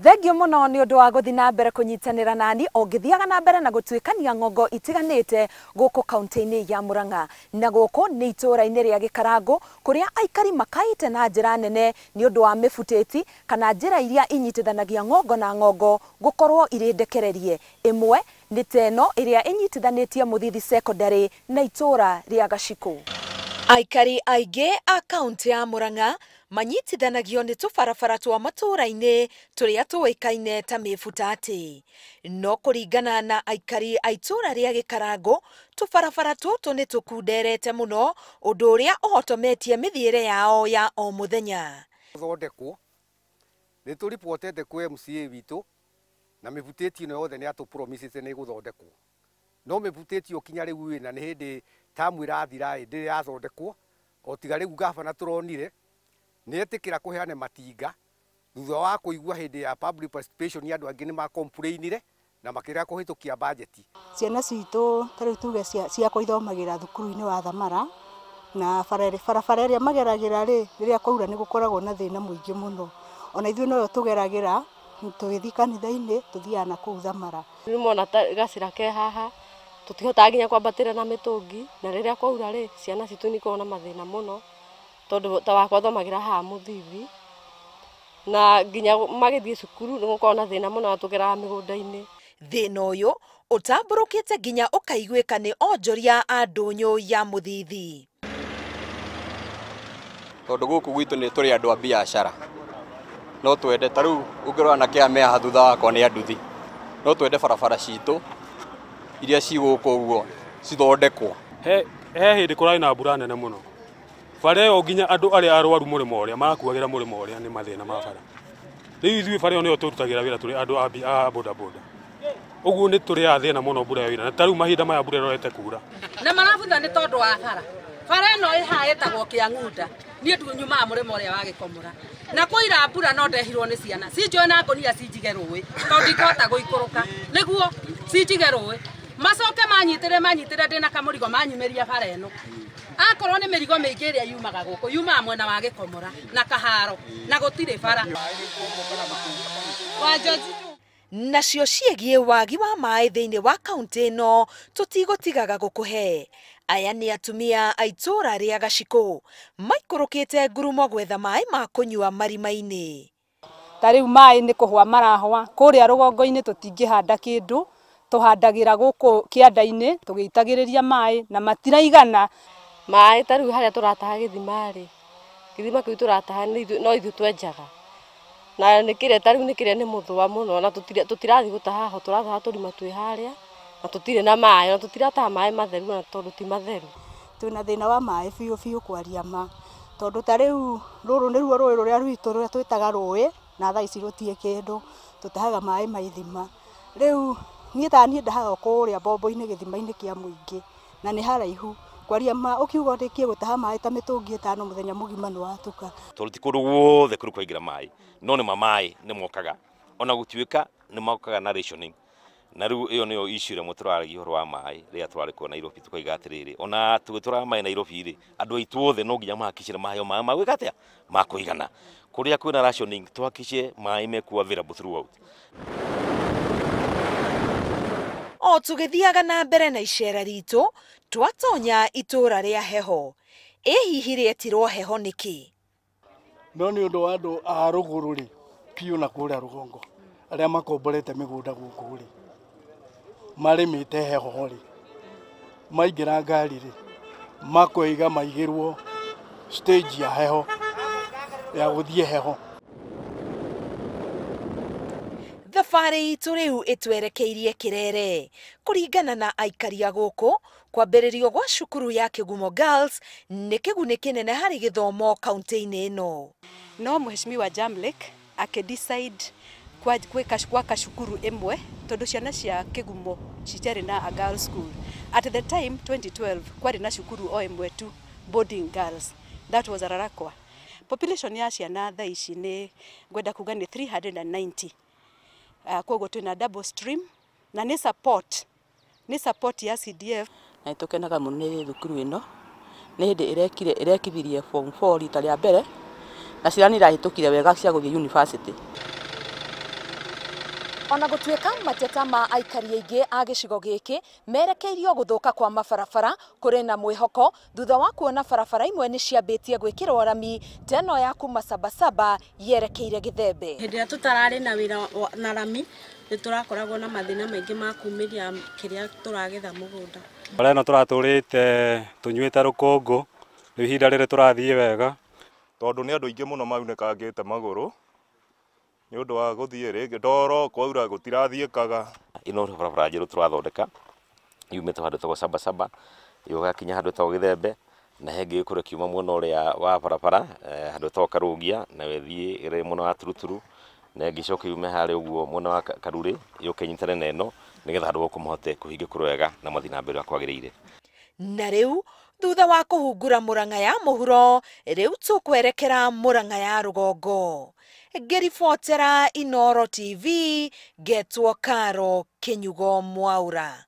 Thengio muno ni undu wa guthi na mbere kunyitanira nani ungithiaga na mbere na gutuikania ng'ongo itiganite guku kaunti-ini ya Murang'a na guku ni itura-ini ria Gikarango kuria aikari makaite na njira nene ni undu wa mibuteti kana njira iria inyitithanagia ng'ongo na ng'ongo gukorwo iri ndekererie. Imwe ni teno iria inyitithanitie Muthithi Secondary na itura ria Gaciku. Aikari aingĩ a kaunti ya Murang'a manyitithanagio nĩ tũbarabara twa matũũra-inĩ tũrĩa tũĩkaine ta mĩbutatĩ. No kũringana na aikari a itũũra rĩa Gĩkarango, tũbarabara tũtũ nĩ tũkunderete mũno, ũndũ ũrĩa ũhotometie mĩthiĩre yao ya o mũthenya. Thondekwo nĩ tũribotete kwĩ MCA witũ na mĩbutĩti ĩno yothe nĩ atũpromisĩte nĩ ĩgũthondekwo, no mĩbutĩti kinya rĩu ĩna nĩ hĩndĩ tamu ĩrathira ĩ ndĩrĩ yathondekwo, o tiga rĩu gabana tũronire nĩetĩkĩra kũheana matinga thutha wa kũigua hĩndĩ ya public participation andũ angĩ nĩ makomplainire na makĩrega kũhĩtũkia bajeti. Ciana citũ ta rĩu tuge ciakwa ithomagĩra thukuru-inĩ wa Thamara na barabara ĩrĩa mageragĩra rĩ, rĩrĩa kwaura nĩ gũkoragwo na thĩna mũingĩ mũno. Ona ithuĩ noyo tũgeragĩra tũgĩthiĩ kanitha-inĩ tũthiaga na kũu Thamara. Rĩu mona ta gacĩra ke haha tũtihotaga nginya kwambatĩra na mĩtũngi, na rĩrĩa kwaura rĩ, ciana citũ nĩ ikoragwo na mathĩna mũno tondũ ta wakwa thomagĩra haha Muthithi na nginya magĩthiĩ cukuru nĩ gũkoragwo na thĩna mũno tũgeraga mĩgũnda-inĩ. Thĩna ũyũ ũtambũrũkĩte nginya ũkaiguĩka nĩ onjoria a ndũnyũ ya Muthithi. Tondũ gũkũ gwitũ nĩ tũrĩ andũ a biacara, no twende ta rĩu ũngĩrora na kĩa me haha thutha wakwa nĩ anduthi, no twende barabara citũ iria ci gũkũ ũguo cithondekwo. He hĩndĩ kũrarĩ na mbura nene mũno, bara ĩyo nginya andũ arĩa arwaru mũrĩmo ũrĩa marakuagĩra mũrĩmo ũrĩa nĩ mathĩna ma bara. Rĩu ithuĩ bara ĩyo nĩyo tũrutagĩra wĩra tũrĩ andũ a bodaboda, ũguo nĩ tũrĩaga thĩna mũno mbura yoira, na ta rĩu mahinda maya mbura ĩrorete kura. Na marabutha nĩ tondũ wa bara. Bara ĩno ĩ haha ĩtagwo Kĩang'unda, niĩ nyumaga mũrĩmo ũrĩa wa Gĩkomũra, na kwaira mbura no ndehirwo nĩ ciana cinjoe na ngũnia cinjige rũĩ tondũ ndingĩhota gũikũrũka, nĩguo cinjige rũĩ macoke manyitĩre ndĩna kamũrigo manyumĩria bara ĩno. Akorwo nĩ mĩrigo mĩingĩ ĩrĩa yumaga gũkũ yumaga mwena wa Gĩkomũra na Kaharo na gũtirĩ bara. Nacio ciĩgiĩ wagi wa maĩ thĩinĩ wa kaunti ĩno tũtigũtigaga gũkũhe. Aya nĩ atumia a itũũra rĩa Gacikũ maikũrũkĩte ngurumo gwetha maĩ ma kũnyua marima-inĩ. Ta rĩu maĩ nĩ kũhwa marahwa kũrĩa rũgongo-inĩ, tũtingĩhanda kĩndũ, tũhandagĩra gũkũ kĩanda-inĩ tũgĩitagĩrĩria maĩ na matiraigana. Maĩ ta rĩu harĩa tũrataha gĩthima rĩ, gĩthima kĩu tũrataha no ithuĩ twenjaga, na nĩ kĩrĩa ta rĩu nĩ kĩrĩa nĩ mũthũa mũno, na tũtirathiĩ gũtaha ho, tũrataha tũrima twĩ harĩa na tũtirĩ na maĩ, na tũtirataha maĩ matheru na tondũ ti matheru. Twĩna thĩna wa maĩ biũ biũ kwaria ma, tondũ ta rĩu rũrũ nĩruo rũĩ rũrĩa rwitũ rũrĩa twĩtaga rũĩ, na thaa ici rũtirĩ kĩndũ, tũtahaga maĩ ma ithima. Rĩu niĩ ta niĩ ndahaga kũrĩa mbombo-inĩ gĩthima-inĩ kĩa mũingĩ na nĩ haraihu kwaria ma, ũkiuga ũrĩkie gũtaha maĩ ta mĩtũngi ĩtano mũthenya mũgima nĩ watuka. Tondũ ti kũndũ guothe kũrĩ kwaingĩra maĩ, no nĩ ma maĩ nĩ mokaga, ona gũtuĩka nĩ mokaga na rationing. Na rĩu ĩyo nĩyo issue ĩrĩa tũraragia ũhoro wa maĩ rĩrĩa tũrarĩ kũu Nairobi, tũkoiga atĩrĩrĩ, ona tũgĩtwaraga maĩ Nairobi rĩ, andũ aitũ othe no nginya mahakicire maheo maĩ ma gwĩka atĩa, ma kũigana. Kũrĩa kwĩna rationing tũhakice maĩ mekuo available throughout. O tũgĩthiaga na mbere na icera ritũ, twatonya itũũra rĩa Heho. Ĩ hihi rĩetirwo Heho nĩkĩ? No nĩ ũndũ wa andũ a rũgũrũ rĩ, biũ na kũrĩa rũgongo, arĩa makomborete mĩgũnda gũkũ rĩ, marĩmĩte Heho rĩ, maingĩra ngari rĩ, makoiga maigĩrwo stage ya Heho ya gũthiĩ Heho. Thabarĩ itũ rĩu ĩtwerekeirie Kĩrere. Kũringana na aikari a gũkũ, kwambĩrĩrio gwa cukuru ya Kĩgumo Girls nĩ kĩguni kĩnene harĩ gĩthomo kaunti-inĩ ĩno. No Mheshimiwa Jamlek akĩdecide gwaka cukuru ĩmwe tondũ ciana cia Kĩgumo citiarĩ na a girls school. At the time 2012 kwarĩ na cukuru o ĩmwe tu, boarding girls, that was Ararakwa. Population ya ciana thaa ici nĩ ngwenda kuga nĩ 390. Koguo twĩna double stream na nĩ support ya CDF. Na nĩtũkenaga mũno nĩ thukuru ĩno, nĩ hĩndĩ ĩrekithirie form 4 rita rĩa mbere, na ciana nĩ irahĩtũkire wega cia gũthiĩ university. Ona gũtuĩka mateta ma aikari aingĩ a gĩcigo gĩkĩ merekeirio gũthũka kwa mabarabara, kũrĩ na mwĩhoko thutha wa kuona barabara imwe nĩ ciambĩtie gwĩkĩrwo rami ta ĩno ya kuma Sabasaba yerekeire Gĩthembe. Hĩndĩ ĩrĩa tũtararĩ na wĩra na rami nĩ tũrakoragwo na mathĩna maingĩ ma kumĩria kĩrĩa tũragetha mũgũnda. Bara ĩno tũratũrĩte tũnyuĩte rũkũngũ, rĩu ihinda rĩrĩ tũrathiĩ wega tondũ nĩ andũ aingĩ mũno maunĩkangĩte magũrũ nĩ ũndũ wa gũthiĩ rĩngĩ ndoro kwaura gũtirathiĩkaga. Ĩno nĩ barabara njerũ tũrathondeka yumĩte handũ hetagwo Sabasaba ĩgakinya handũ hetagwo Gĩthembe, na he ĩngĩ ĩgũkorwo ĩkiuma mwena ũrĩa wa barabara handũ hetagwo Karũgia, nayo ĩthiĩ ĩrĩ mwena wa Turuturu, na ĩngĩ ĩcoke yume harĩa ũguo mwena wa Karurĩ yũke ĩnyitane na ĩno nĩgetha andũ gũkũ mahote kũhingĩkwo wega na mathiĩ na mbere ũrĩa kwagĩrĩire. Na rĩu thutha wa kũhungura Murang'a ya mũhuro, rĩu tũkwerekera Murang'a ya rũgongo. Ngĩribotera Inooro TV, ngetwo Karo Kĩnyugo Mwaura.